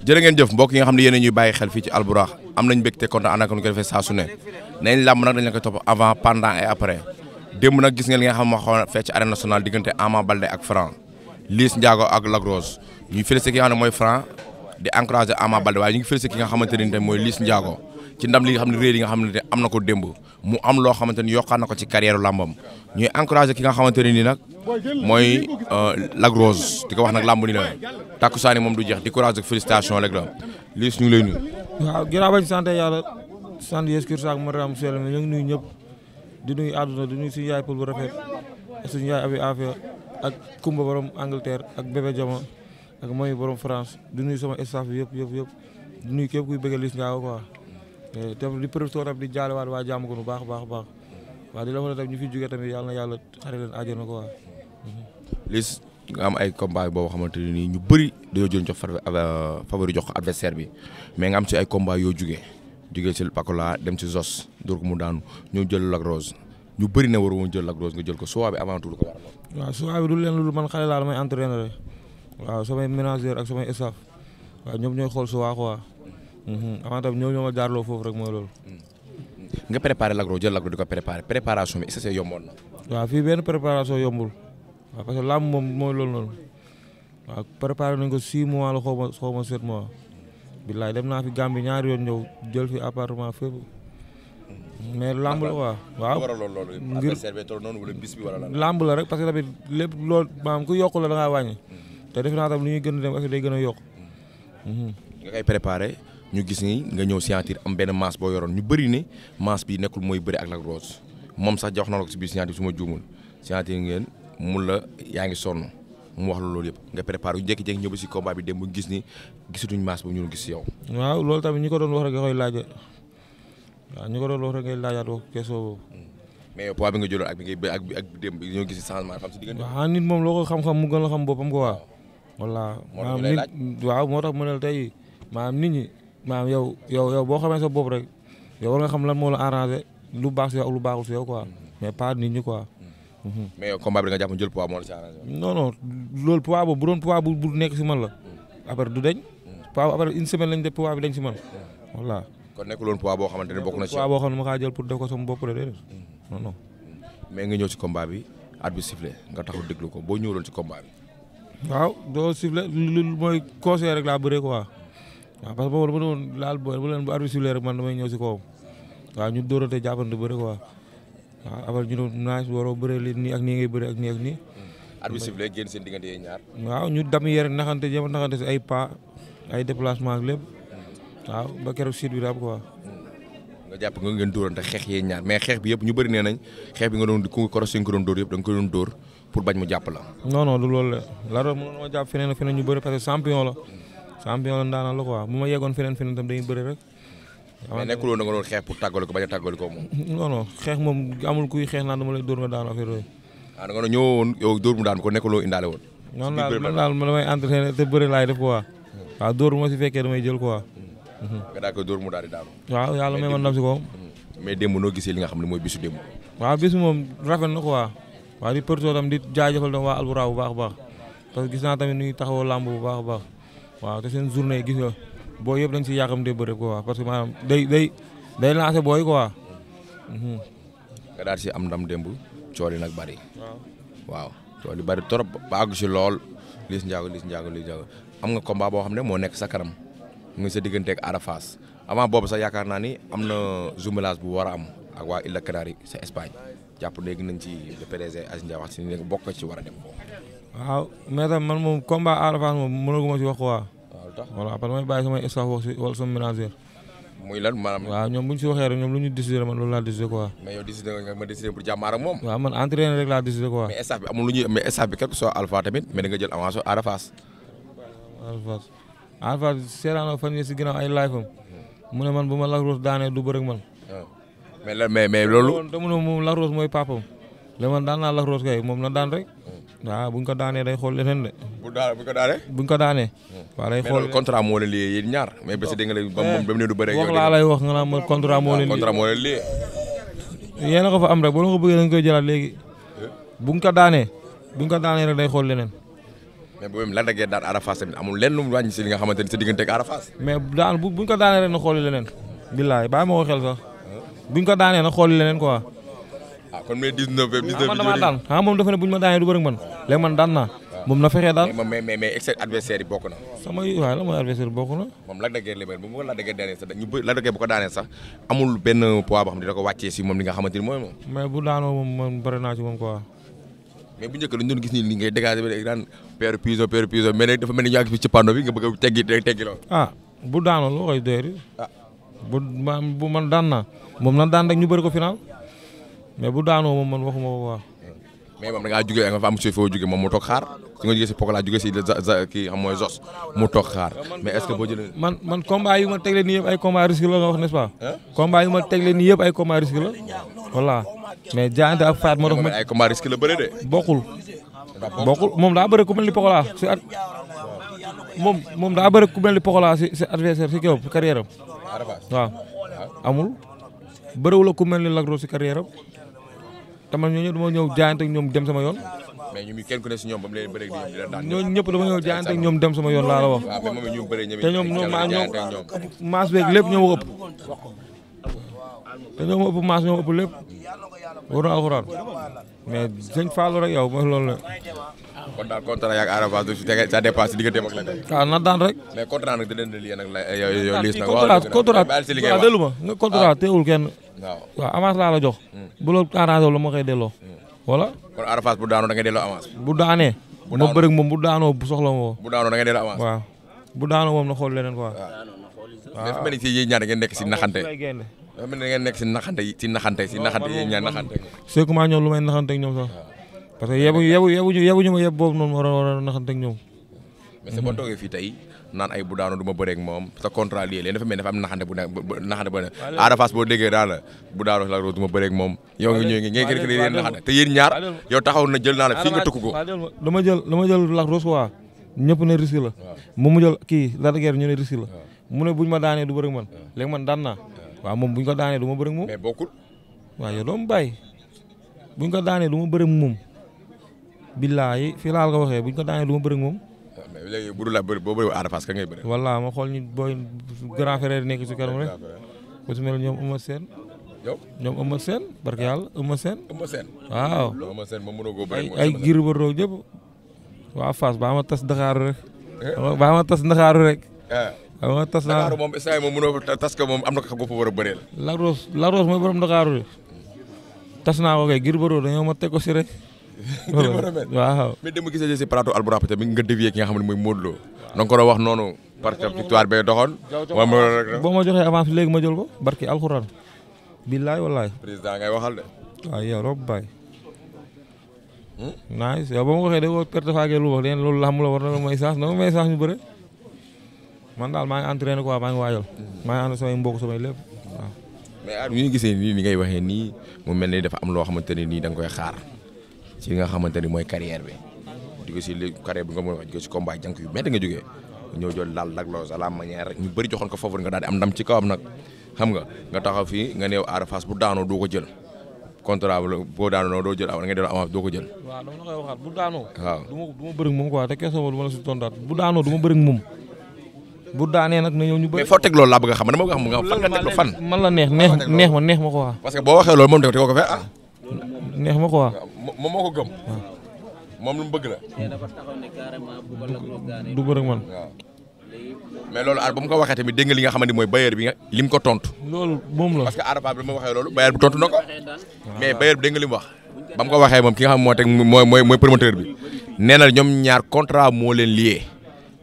jërë ngeen jëf mbokk yi nga xam ne yéen a ñuy bàyyi xel fii ci Albourakh am nañ mbégte kontaan ànd ak ñu ko defee saa su ne nañ làmb nag dañ la koy topp avant pendant et après démb nag gis ngeen li nga xam ne moo xaw fee ci arène nationale diggante Ama Baldé ak Franc Liss Ndiago ak Lac Rose ñuy félicité ki nga xam ne mooy Franc di encouragé Ama Baldé waaye ñu ngi félicité ki nga xamante ne mooy Liss Ndiago ci ndam li nga xam ne réer yi nga xam ne am na ko démb mu am loo xamante ni yokkaat na ko ci carrière làmbam ñuy encouragé ki nga xamante ne nii nag mooy Lac Rose di ko wax nag làmb ni la takkusaani moom du jeex di courage ak félicitation rek la Liss ñu ngi lay nuyu. waaw ginnaaw bañ sant yàlla sant Yeesu Kirist ak Mariam Sell mi ñu ngi nuyu ñëpp di nuyu àdduna di nuyu suñu yaay Pël bu rafet suñu yaay Abi Afia ak Kumba borom Angleterre ak Bébé Jama ak Moy borom France di nuyu sama staff bi yëpp di nuyu képp kuy bëgg Liss Ndiago quoi te di profité tamit di jaalewaat waa jàmm ko bu baax waaw di la wax tamit ñu fi jógee tamit yàlla na yàlla xare leen àjjana quoi. Liss nga am ay combat boo xamante ne nii ñu bëri dañoo jël jox favori jox ko adversaire bi mais nga am ci ay combat yoo jugee ci Pakola dem ci Zos door ko mu daanu ñoo jël Lac Rose ñu bëri ne waru woon jël Lac Rose nga jël ko choix bi avant tout lu ko waral. waaw choix bi du leen lu man xale laa damay entraîner waaw samay manager ak samay staff waaw ñoom ñooy xool choix quoi avant tamit ñoo ma jaarloo foofu rek mooy loolu. nga préparé Lac Rose jël Lac Rose di ko préparation bi est-ce que yomboon na. waaw fii benn préparation yombul. waaw parce que làmb moom mooy loolu noonu waaw préparé nañ ko 6 mois la xaw ma 7 mois billaay dem naa fi Gambie ñaari yoon ñëw jël fi appartement fépp mais làmb la waaw ngir làmb la rek parce que tamit lépp loolu maanaam ku yokku la da ngaa wàññi te defe naa tam lu ñuy gën a dem ak day gën a yokk. nga koy préparé ñu gis ni nga ñëw signature am benn masse boo yoroon ñu bëri ne masse bi nekkul mooy bëri ak Lac Rose moom sax jox na la ko si biir signature su ma juumul signature ngeen mun la yaa ngi sonn mu wax la loolu yëpp nga préparé yu jékki-jékki ñëw ba si combat bi dem ba gis ni gisatuñ masse boobu ñu gis si yow. waaw loolu tamit ñi ko doon wax rek nga koy laaj waaw ñi ko doon wax rek ngay laajaat wax question boobu. mais yow poids bi nga jëloon ak bi ngay ak démb bi ñoo gis changement xam si diggante. waaw nit moom loo ko xam-xam mu gën la xam boppam ko waaw. walla maanaam nit waaw moo tax mu ne tey maanaam nit ñi maanaam yow boo xamee sa bopp rek yow war nga xam lan moo la arrangé lu baax si yow ak lu baaxul si yow quoi mais pas nit ñi quoi. mais yow combat bi da nga jàpp jël poids moo la si arrangé. non loolu poids boobu bu doon poids bu nekk si man la après du deñ poids après une semaine lañ def poids bi dañ si man voilà. kon nekkul woon poids boo xamante ne bokk na ci poids boo xam ne ma kaa jël pour def ko sama bopp de déedéet non. mais nga ñëw ci combat bi arbitre bi sifflé nga taxaw déglu ko boo ñëwloon ci combat bi. waaw doo sifflé lu mooy conseil rek laa bëree quoi waaw parce que boobu dama doon laal booy bu leen bu arbitre sifflé rek man damay ñëw si kawam waaw ñu dóorante jàppante bëri quoi waaw après ñu doon naaj waroo bëree li nii ak nii ngay bëree ak nii ak nii. arbitre sifflé génn seen diggante yee ñaar. waaw ñu dam yere naxante jéem a naxante si ay pas ay déplacement ak lépp waaw ba keroog siit bi daal quoi. nga jàpp nga ngeen dóorante xeex yee ñaar mais xeex bi yëpp ñu bëri nee nañ xeex bi nga doon ku koros nga doon dóor yëpp da nga ko doon dóor pour bañ mu jàpp la. non du loolu la doon mënoon ma jàpp feneen ak feneen ñu bëri parce que champion la ndaanaan la quoi bu ma yeggoon feneen tam dañuy bëri rek. mais nekkul woon da nga doon xeex pour tàggali ko bañ a tàggali ko moom. non xeex moom amul kuy xeex naan dama lay dóor nga daanu affaire yooyu. da nga ñëwoon yow dóor mu daan ko nekkuloo indaale woon. noonu daal man damay entraîné te bëri laay def quoi waaw dóor bu ma si fekkee damay jël quoi. nga daal koy dóor mu daal di daanu. waaw yàlla may man ndam si ko. mais démb noo gisee li nga xam ne mooy bisu démb. waaw bisu moom rafet na quoi waaw di përtoo tam di jaajëfal tam waa Albourakh bu baax a baax parce que gis naa tamit ni taxawoo làmb bu baax a baax waaw te seen journée gis nga boo yëpp dañ si yàqam de bëre quoi parce que maanaam day lancé booy quoi. nga daal si am ndam démb cool yi nag bari. waaw cool yi bari trop ba àgg si lool Liss Ndiago am nga combat boo xam ne moo nekk sa kanam mu ngi sa digganteeg Ada Fass avant boobu sax yaakaar naa ni am na jumelage bu war a am ak waa Îles Canaries sa Espagne jàpp léegi nañ ci le PDG Aziz Ndiaye wax si ni bokk ci war a dem. waaw mais tam man moom combat Ada Fass moom mënaguma si wax quoi. waaw tax voilà parce que may bàyyi samay staff wax si wala sama ménagère. muy lan maanaam. waaw ñoom bu ñu si waxee rek ñoom lu ñu décidé man loolu laa décidé quoi. mais yow décidé nga ma décidé pour jàmmaar ak moom. waaw man entraîné rek laa décidé quoi. mais staff bi amul lu ñuy mais staff bi quelque soit Alpha tamit mais da nga jël avance Ada Fass. Ada Fass seeraanoo fan yii si ginnaaw ay live am mu ne man bu ma Lac Rose daanee du bëre ak man. mais loolu. te mu ne moom Lac Rose mooy papam le man daan naa Lac Rose kay moom na daan rek. waaw buñ ko daanee day xool leneen de. buñ ko daanee. waaw day xool mais contrat moo leen liyee yéen ñaar mais bés dégg nga ba mu ne du bëre. wax laa lay wax nga naan ma contrat moo leen liyee. yéen a ko fa am rek boo ko bëggee dañ koy jëlaat léegi. buñ ko daanee rek day xool leneen. mais boobu Lac de Guiers daan Ada Fass tamit amul lenn lu mu wàññi si li nga xamante ni sa diggante ak Ada Fass. mais daan buñ ko daanee ren na xooli leneen. billaay bàyyi ma ko xel sax buñ ko daanee na xooli leneen quoi. ah kon mais 19 man damaa daan xam nga moom dafa ne buñ ma daanee du bëri man léegi man daan naa. moom na fexee daal mais excès adversaire yi bokk na. waaw la mooy adversaire bokk na. moom Lac de Guiers la bu ko Lac de Guiers daanee sax ñu bëri Lac de Guiers bu ko daanee sax amul benn poids boo xam ne dina ko wàccee si moom li nga xamante ni mooy moom. mais bu daanoo moom man bëri naa ci moom quoi. mais bu njëkk dañu doon gis ni li ngay dégager ba daan père Piso mais nag dafa mel ni yaa ngi fi ci pando bi nga bëgg a teggi lool. ah bu daanoo loo koy doyari. bu man daan naa moom na daan rek ñu bëri ko final mais bu daanoo moom man waxuma ko quoi. mais moom da ngaa jugee nga fa am foo jugee moom mu toog xaar su nga jugee si Pokola jugee si kii xam mooy Zos mu toog xaar mais est-ce que boo jëlee. man combat yu ma tegle nii yëpp ay combat risque la nga wax n'est-ce pas. combat yu ma tegle nii yëpp ay combat risque la voilà mais jaante ak faat moo tax ma ay combat risque la bëre de. bokkul moom daa bëre ku mel ni Pokola si at moom daa bëre ku mel ni Pokola si adversaire si kawam carrière am waaw amul bëriwul ku mel ni Lac Rose si carrière am te man ñooñu dama ñëw jaayante ak ñoom dem sama yoon. mais ñu kenn ku ne si ñoom ba mu leen bëri di leen daan. ñooñu ñëpp dama ñëw jaayante ak ñoom dem sama yoon laa la wax. waaw mais moom ñu bëri ñoom te ñoom maas beeg lépp ñoo ëpp. te ñoo ëpp maas ñoo ëpp lépp. war na alxuraan mais sëñ Fallou rek yow mooy loolu la. kon daal contrat yaag Ada Fass du fi tege ça dépasse digganteem ak la tey. waaw na daan rek. mais contrat nag da leen di lii nag yow liis nag. contrat waaw dellu ma nga contrat teewul kenn. waaw avance laa la jox. bu loolu arrangé la ma koy delloo. voilà. kon Ada Fass bu daanoo da ngay delloo avance. bu daanee. ma bëri moom bu daanoo bu soxla ma woo. bu daanoo da ngay delloo avance. waaw bu daanoo moom na xool leneen quoi. waaw mais dafa mel ni si yéen ñaar da ngeen nekk si naxante. dafa mel ni da ngeen nekk si naxante yéen ñaar naxante. c'est que maa ñoom lu may naxante ak ñoom sax parce que yebuñu ma yeb boobu noonu war a naxante ak ñoom. mais c'est boo toogee fii tey naan ay bu daanu du ma bëreeg moom sa contrat lii dafa mel dafa am naxante bu ne Ada Fass boo déggee daal la bu daanu Lac Rose du ma bëreeg moom yow nga ñëw ngeen gën leen naxante te yéen ñaar yow taxaw na jël naa la fii nga tukku ko dama jël Lac Rose quoi ñëpp ne risque la moom mu jël kii Lac de Guiers ñu ne risque la mu ne buñ ma daanee du bëreeg man léegi man daan naa waaw moom buñ ko daanee du ma bëreeg moom mais bokkul waaw yow doo ma bàyyi buñ ko daanee du ma bëreeg moom billaahi fii laa ko waxee buñ ko daanee du ma bëreeg moom léegi bu dul la bëri boo bëri Ada Fass ka ngay bëri. walla ma xool ñu booy grand frère nekk ci kanam rek. ku ci mel ñoom Eumeu Sène. yow ñoom Eumeu Sène barke yàlla Eumeu Sène. Eumeu Sène. waaw. Eumeu Sène moom mënoo koo bëri. ay Gris Bordeaux ñëpp. waa Fass baa ma tas Ndakaaru rek. baa ma tas Ndakaaru rek. baa ma tas Ndakaaru moom instant moom mënoo tas ko moom am na ko bopp war a bëreel. Lac Rose mooy borom Ndakaaru rek. tas naa ko kay Gris Bordeaux dañoo ma teg ko si rek. waaw mais dama gisee si plateau Albourakh tamit nga dévier ki nga xam ne mooy Modou Lo donc ko wax noonu parce que victoire bee doxoon boo ma joxee avance léegi ma jël ko barki alxuraan billaay wallaay président ngay waxal de waaw yow rob baay nice yow ba ma waxee da ko perte faagee lu wax leen loolu la xam la war na may chance na ma may chance ñu bëre man daal maa ngi entraîné quoi maa ngi waajal maa ngi ànd samay mbokk samay lépp waaw mais ñu gisee nii ni ngay waxee nii mu mel ni dafa am loo xamante ne nii da nga koy xaar ci nga xamante ni mooy carrière bi jóge si li carrière bi nga mën a jóge si combat jànk yu métti nga jógee ñëw jël laal Lac Rose à la manière ñu bëri joxoon ko foofu nga daal di am ndam ci kawam nag xam nga taxaw fii nga neew Ada Fass bu daanoo doo ko jël contrat boo daanoo doo jël da ngay delloo avance doo ko jël. waaw dama la koy waxaat bu daanoo. waaw du ma bëri moom quoi te question boobu du ma la si tontaat bu daanoo du ma bëri moom bu daanee nag na ñëw ñu bëri. mais foo teg loolu laa bëgg a xam dama bëgg a xam nga fan nga teg lo fan. man la neex ma quoi. parce que boo waxee loolu moom te ko fee neex ma quoi. moom moo ko gëm. moom lu mu bëgg la. du bëri man. waaw mais loolu ba mu ko waxee tamit dégg nga li nga xamante ni mooy bailleur bi nga lim ko tontu. loolu moom la parce que Ada Fass bi ma waxee loolu bailleur bi tontu na ko mais bailleur bi dégg nga li mu wax. ba mu ko waxee moom ki nga xam moo teg mooy promoteur bi nee na ñoom ñaar contrat moo leen lié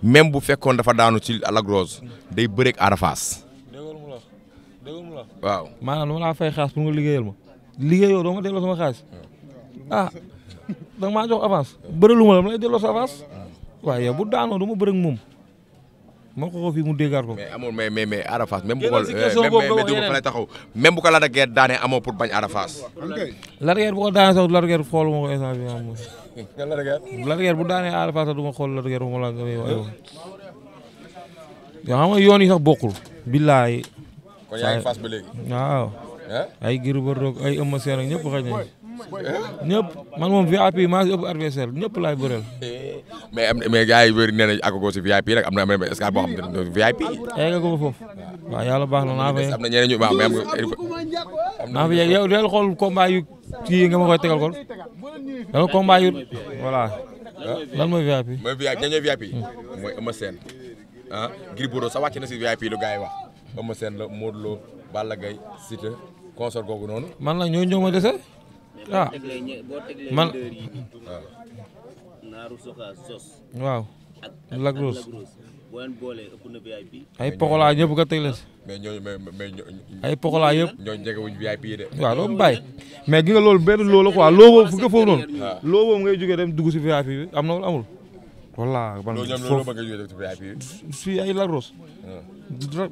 même bu fekkoon dafa daanu ci Lac Rose day bëreeg Ada Fass. dégg mu la waaw. maanaam dama laa fay xaas pour nga liggéeyal ma. liggéeyoo doo ma delloo sama xaalis ah da nga maa jox avance bërilu ma la ma lay delloo sa avance waaye yow bu daanoo du ma bëri ak moom ma ko fii mu déggaat ko. mais amul mais Ada Fass même bu ko fa lay taxaw même bu ko Lac de Guiers daanee amoo pour bañ Ada Fass. Lac de Guiers bu ko daanee sax Lac de Guiers xooluma ko instant bi am Lac de Guiers bu daanee Ada Fass sax du ma xool Lac de Guiers la nga yow xam nga yoon yi sax bokkul. billaay. kon yaa ngi Fass ba léegi. waaw. ay Gris Bordeaux ay Eumeu Sène ak ñëpp xëy nañ ñëpp man moom VIP maa ngi ëpp adversaire ñëpp laay bëreel. mais gars yi bëri nee nañ àgg ko si VIP rek am na escale boo xam ne VIP. egg ko ba foofu waaw yàlla baax na naa fa yegg. am na ñeneen ñu waaw mais am nga. naa fa yegg yow del xool combat yu kii nga ma koy tegal kon del combat yu voilà. lan mooy VIP. mooy VIP ña ñooy VIP. mooy Eumeu Sène ah Gris Bordeaux sa wàcc na si VIP lu gars yi wax Eumeu Sène la Modou Lo Balla Gaye Siteu consort googu noonu. man nag ñoo ñëw ma dese ah man. waaw. Lac Rose. ay Pokola ñëpp nga teg leen si. mais ñooñu mais ay Pokola yëpp. ñooñu jegewuñ VIP yi de. waaw doo bàyyi mais gi nga loolu benn loo la quoi loo boobu fu nga foofu noonu. waaw loo boobu ngay jógee dem dugg si VIP bi am na wala amul. voilà man loolu ba nga jógee si VIP bi. fii ay Lac Rose.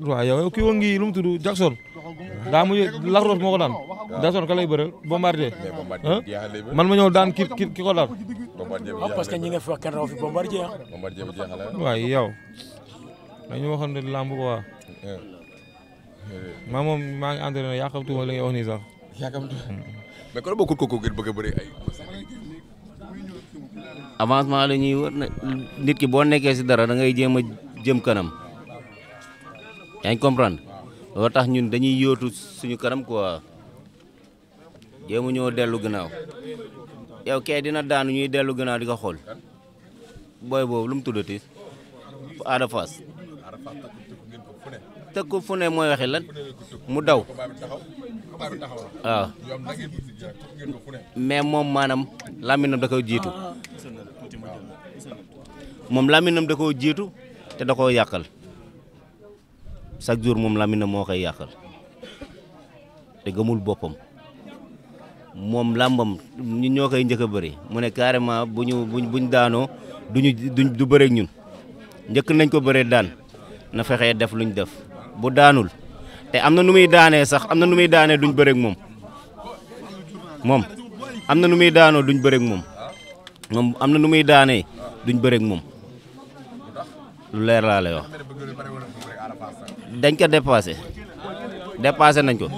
waaw yow kii wa ngi lu mu tudd Jackson. daa mujj Lac Rose moo ko daan. Jackson ka lay bëreel Bombardier. man ma ñëw daan ki ko daan. parce que ñi nga fi wax kenn raw fi Bombardier ah. Bombardier bu jeexale. waaye yow dañu waxoon ne lamb ko waa. maa moom maa ngi entraîné yàqamtuma li ngay wax nii sax. mais kon bokkul kooku ngeen bëgg a bëri ay. avancement la ñuy wër nit ki boo nekkee si dara da ngay jéem a jëm kanam yaa ngi comprendre loolu tax ñun dañuy yóotu suñu kanam quoi jéem a ñëw dellu gannaaw yow kay dina daanu ñuy dellu gannaaw di ko xool booy boobu lu mu tuddati Ada Fass teg ko fu ne mooy waxi lan mu daw waaw mais moom maanaam làmminam da koy jiitu moom làmminam da koo jiitu te da koo yàqal chaque jour moom làmminam moo koy yàqal te gëmul boppam moom làmbam ñu ñoo koy njëkk a bëri mu ne carrément buñ daanoo du bëreeg ñun njëkk nañ ko bëree daan na fexee def luñ def bu daanul te am na nu muy daanee sax am na nu muy daanee duñ bëreeg moom am na nu muy daanoo duñ bëreeg moom am na nu muy daanee duñ bëreeg moom lu leer laa lay wax dañ ko dépassé nañ ko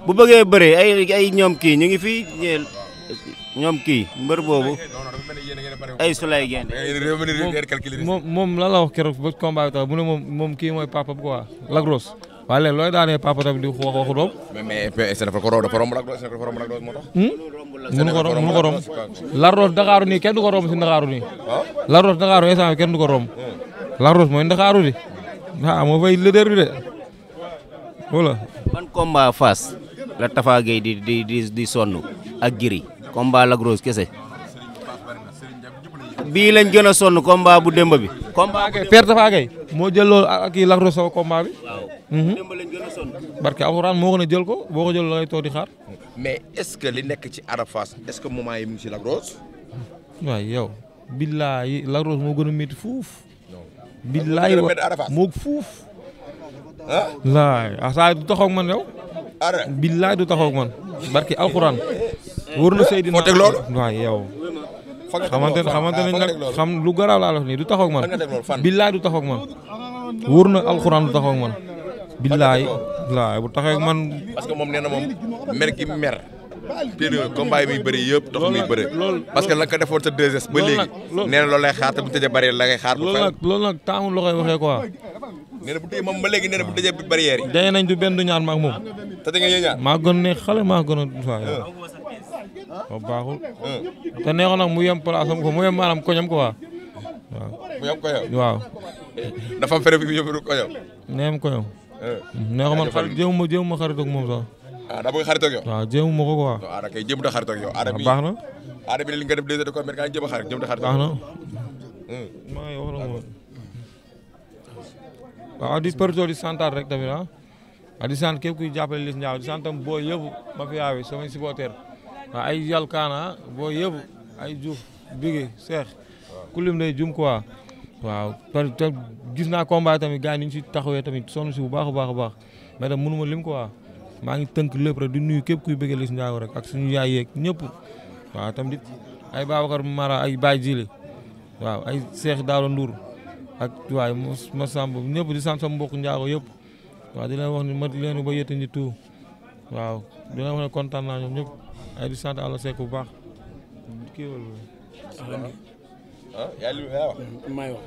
bu bëggee bëree ay ñoom kii ñu ngi fii ñoom kii mbër boobu ay Souley Guène. moom lan la wax keroog ba combat bi tax mu ne moom kii mooy papa bi quoi Lac Rose waaye léegi looy daanee papa tamit di wax waxu doom. mais dafa romb Lac Rose moo tax. mënu ko romb Lac Rose Dakar nii kenn du ko romb si Ndakaaru nii. Lac Rose Dakar instant kenn du ko romb. Lac Rose mooy Ndakaaru di moo fay leader bi de voilà. ban combat Fass la Tafa Gueye di sonn ak Giri combat Lac Rose kese bii lañ gën a sonn combat bu démb bi. combat Père Tafa Gueye moo jël loolu ak kii Lac Rose sama combat bi. waaw démb lañ gën a sonn. barke alxuraan moo gën a jël ko boo ko jël la ngay toog di xaar. mais est-ce que li nekk ci Ada Fass est-ce que moment yi mu ngi ci Lac Rose. waaw yow. billaahi Lac Rose moo gën a métti fuuf. billaahi moo fuuf. laay saa du taxaw ak man yow. billaahi du taxaw ak man. barke alxuraan. wóor na Seydina foo teg loolu. waaw yow. xamante ne nag xam lu garaaw laa la wax nii du taxaw ak man. billaahi du taxaw ak man. wóor na alxuraan du taxaw ak man. billaahi bu taxaw ak man. parce que moom nee na moom mer gi mer. te combat yi muy bëri yëpp tax muy bëri. parce que la nga ko defoon sa 2S ba léegi. nee na loolu lay xaar te bu tëjee barrière la ngay xaar. loolu nag taamu la koy waxee quoi. nee na bu tëjee moom ba léegi nee na bu tëjee barrière yi. daje nañ du benn du ñaar maag moom. te da ngeen ñaar. maa gën ne xale maa gën a waaw. waaw baaxul. te neexoon nag mu yem place am ko mu yem maanaam koñam ko waaw. mu yem koñam. waaw. dafa am fere bi mu yóbbu koñam. neem koñam. neexoon man xarit jéem ma xarit ak moom sax. daa bëgg xarit ak yow. waaw jéem ma ko quoi. non Ada kay jéem a xarit ak yow. Ada bi baax na. Ada bi li nga def 2 heures de combat nga jéem a xarit baax na. maa ngi wax la moom. waaw di përto di santaat rek tamit di sant képp kuy jàppale Liss Ndiago di santam boo yëpp ma fi yaawee samay supporter waaw ay yàlla kaana boo yëpp ay Diouf Bigué Cheikh ku lim day jum quoi waaw te gis naa combat tamit gars yi ni ñu si taxawee tamit sonn si bu baax a baax mais tam mënu ma lim quoi maa ngi tënk lépp rek di nuyu képp kuy bëggee Liss Ndiago rek ak suñu yaay yeeg ñëpp waaw tamit ay Babacar Mara ay Baye Jili waaw ay Cheikh Daaro Ndour ak waaye ma Samb ñëpp di sant sama mbokk Ndiago yëpp waaw di leen wax ni ma leen ba yëtt ñi tout waaw di leen wax ne kontaan naa ñoom ñëpp ay di sant Alla Seck bu baax kii may wax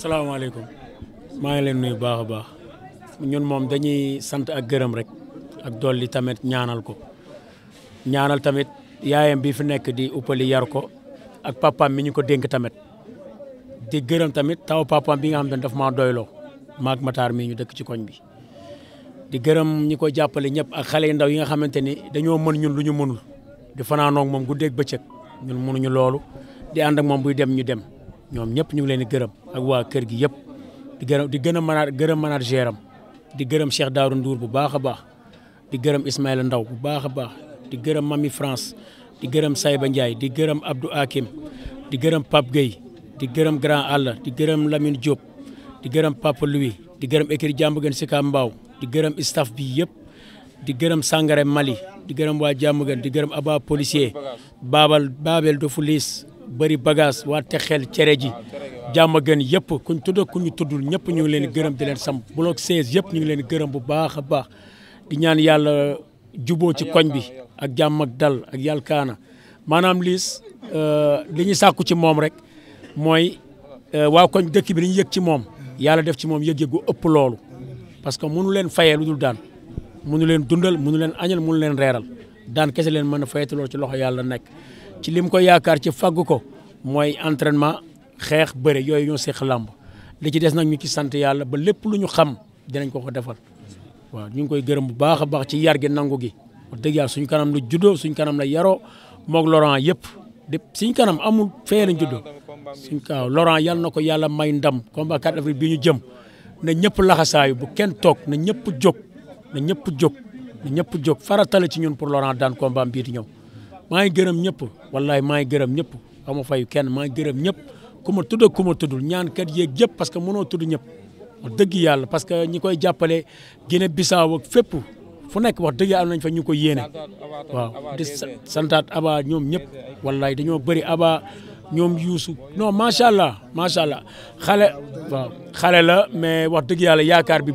salaamaaleykum maa ngi leen nuyu baax a baax ñun moom dañuy sant ak gërëm rek ak dolli tamit ñaanal ko ñaanal tamit yaayam bi fi nekk di uppali yar ko ak papaam mi ñu ko dénk tamit di gërëm tamit taw papaam bi nga xam ne daf maa doyloo maag Matar mii ñu dëkk ci koñ bi di gërëm ñi ko jàppale ñëpp ak xale yu ndaw yi nga xamante ni dañoo mën ñun lu ñu mënul di fanaanoog moom guddeeg bëccëg ñun mënuñu loolu di ànd ak moom buy dem ñu dem ñoom ñëpp ñu ngi leen di gërëm ak waa kër gi yëpp di gën a gërëm manager am di gërëm Cheikh Daouda Ndour bu baax a baax di gërëm Ismaïla Ndaw bu baax a baax di gërëm Mami France di gërëm Sayba Ndiaye di gërëm Abdou Hakim di gërëm Pape Gueye di gërëm Grand Alla di gërëm Lamine Diop di gërëm Papa Louis di gërëm écurie Diamaguène Sicap Mbao di gërëm staff bi yëpp di gërëm Sangaré Mali di gërëm waa Diamaguène di gërëm Aba policier Babel do Foulis bëri bagage waa Texel cere ji Diamaguène yëpp kuñ tudd ku ñu tuddul ñëpp ñu ngi leen di gërëm di leen sam bloc 16 yëpp ñu ngi leen di gërëm bu baax a baax di ñaan yàlla juboo ci koñ bi ak jàmm ak dal ak yàlla kaana maanaam Liss li ñu sàkku ci moom rek mooy waa koñ dëkk bi dañu yëg ci moom yàlla def ci moom yëg-yëg gu ëpp loolu parce que mënu leen fayee lu dul daan mënu leen dundal mënu leen añal mënu leen reeral daan kese leen mën a fayete loolu ci loxo yàlla nekk ci lim ko yaakaar ci faggu ko mooy entraînement xeex bëre yooyu ñoo seq làmb li ci des nag ñu ci sant yàlla ba lépp lu ñu xam dinañ ko ko defal waaw ñu ngi koy gërëm bu baax a baax ci yar gi nangu gi wax dëgg yàlla suñ kanam la juddoo suñ kanam la yaroo moog Laurent yëpp de suñ kanam amul fee lañ juddoo suñ kaaw Laurent yàlla na ko yàlla may ndam combat 4 avril bi ñu jëm na ñëpp laxasaayu bu kenn toog na ñëpp jóg na ñëpp jóg na ñëpp jóg faratale ci ñun pour Laurent daan combat bii di ñëw maa ngi gërëm ñëpp wallahi maa ngi gërëm ñëpp ama fayu kenn maa ngi gërëm ñëpp ku ma tudd ak ku ma tuddul ñaan kat yeeg yëpp parce que mënoo tudd ñëpp wax dëgg yàlla parce que ñi koy jàppale Guinée Bissau ak fépp fu nekk wax dëgg yàlla nañ fa ñu ko yéene waaw di santaat Aba ñoom ñëpp wallahi dañoo bëri Aba ñoom Youssou non macha allah xale waaw xale la mais wax dëgg yàlla yaakaar bi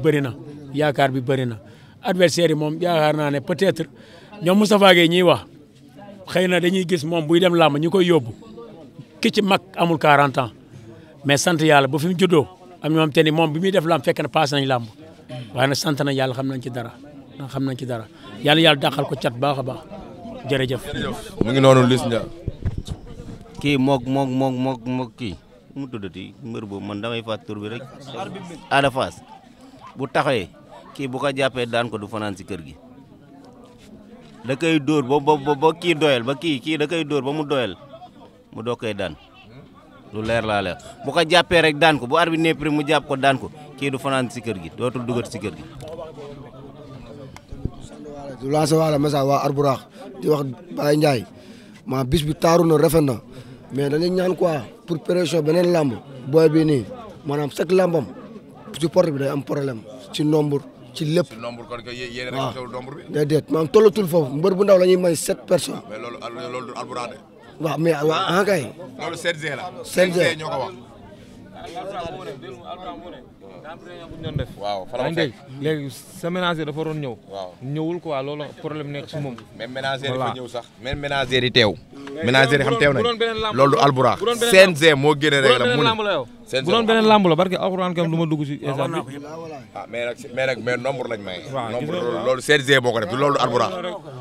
bëri na adversaire yi moom yaakaar naa ne peut-être ñoom Moustapha Gueye ñiy wax xëy na dañuy gis moom buy dem làmb ñu koy yóbbu ki ci mag amul 40 ans mais sant yàlla ba fi mu juddoo am ñoom te ni moom bi muy def làmb fekk na passé nañ làmb waaye nag sant nañ yàlla xam nañ ci dara yàlla dàqal ko cat baax a baax jërëjëf. mu ngi noonu Liss Ndiago. kii moog kii mu tuddati mbër boobu man damay fàtt tur bi rek Ada Fass bu taxawee kii bu ko jàppee daan ko du fanaan si kër gi da koy dóor ba kii doyal ba kii da koy dóor ba mu doyal mu doo koy daan lu leer laa leer bu ko jàppee rek daan ko bu arbitre ne prix mu jàpp ko daan ko kii du fanaan si kër gi dootul dugat si kër gi. du lancé wala message waa Arburax di wax Baye Ndiaye maa bis bi taaru na rafet na mais dañuy ñaan quoi pour pression beneen lamb booy bi nii maanaam chaque lambam ci porte bi day am problème ci nombre ci lépp. waaw déedéet maanaam tollatul foofu mbër bu ndaw la ñuy may 7 personnes. mais loolu du Albourakh de. waaw mais waaw kay. loolu CNG la. CNG ñoo ko wax. waaw yaa ngi dégg léegi sa ménager dafa waroon ñëw. waaw ñëwul quoi loolu problème nekk si moom. même ménager yi fa ñëw sax. même ménager yi teew. ménager yi xam teew nañ loolu du Albourakh. CNG moo génne rek la mu ne. bu doon beneen lamb la barke alxuraan kam du ma dugg si instant bi. ah mais nombre lañ maye. nombre loolu CNG moo ko def loolu du Albourakh.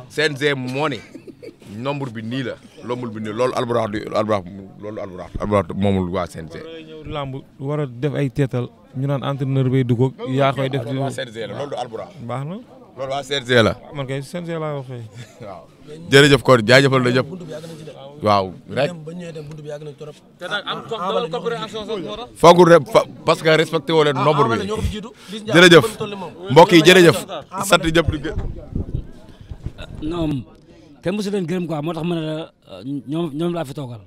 CNG moo ne nombre bi nii la nombre bi nii loolu Albourakh loolu Albourakh moomul waa CNG. lamb war a def ay teetal ñu naan entraîneur bay dugg yaa koy def. waa CNG la loolu du Albourakh. baax na. loolu waa CNG la. man kay CNG laa wax fay. waaw jërëjëf kon jaajëfal na ñëpp. waaw rek. foogul rek parce que respecté woo leen nombre bi jërëjëf mbokk yi jërëjëf sant ñëpp di non kenn mosu leen gërëm quoi moo tax ma ne la ñoom laa fi toogal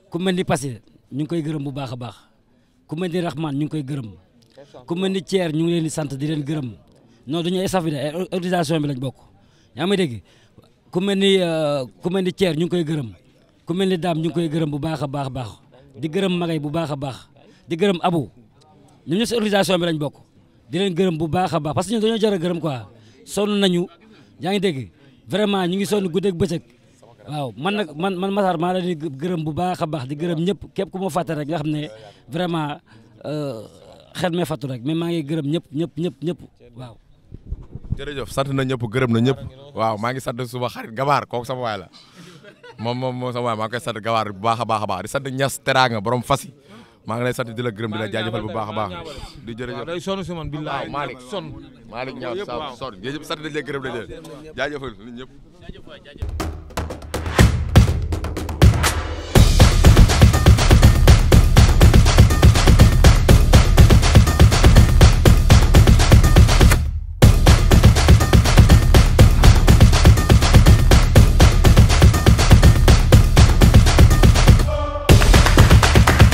ku mel ni Passy ñu ngi koy gërëm bu baax a baax ku mel ni Rahman ñu ngi koy gërëm ku mel ni Thier ñu ngi leen di sant di leen gërëm non duñu staff bi de organisation bi lañ bokk yaa ngi dégg ku mel ni Thier ñu ngi koy gërëm ku mel ni Dame ñu ngi koy gërëm bu baax a baax di gërëm Magay bu baax a baax di gërëm Abou ñoom ñoo si organisation bi lañ bokk di leen gërëm bu baax a baax parce que ñun dañoo jar a gërëm quoi sonn nañu yaa ngi dégg vraiment ñu ngi sonn guddeeg bëccëg waaw man Massar maa leen di gërëm bu baax a baax di gërëm ñëpp képp ku ma fàtte rek nga xam ne vraiment xel mee fàttu rek mais maa ngi gërëm ñëpp waaw. jërëjëf sant na ñëpp gërëm na ñëpp waaw maa ngi sant suma xarit Gabaar kooku sama waay la moom sama waay maa ngi koy sant Gabaar bu baax a baax di sant Ñas Teraanga borom fas yi maa ngi lay sant di la gërëm di la jaajëfal bu baax a baax di jërëjëf day sonn si man billahi Malick sonn Malick ñaaw sa sonn jërëjëf sant nañ leen gërëm nañ leen jaajëfal nit ñëpp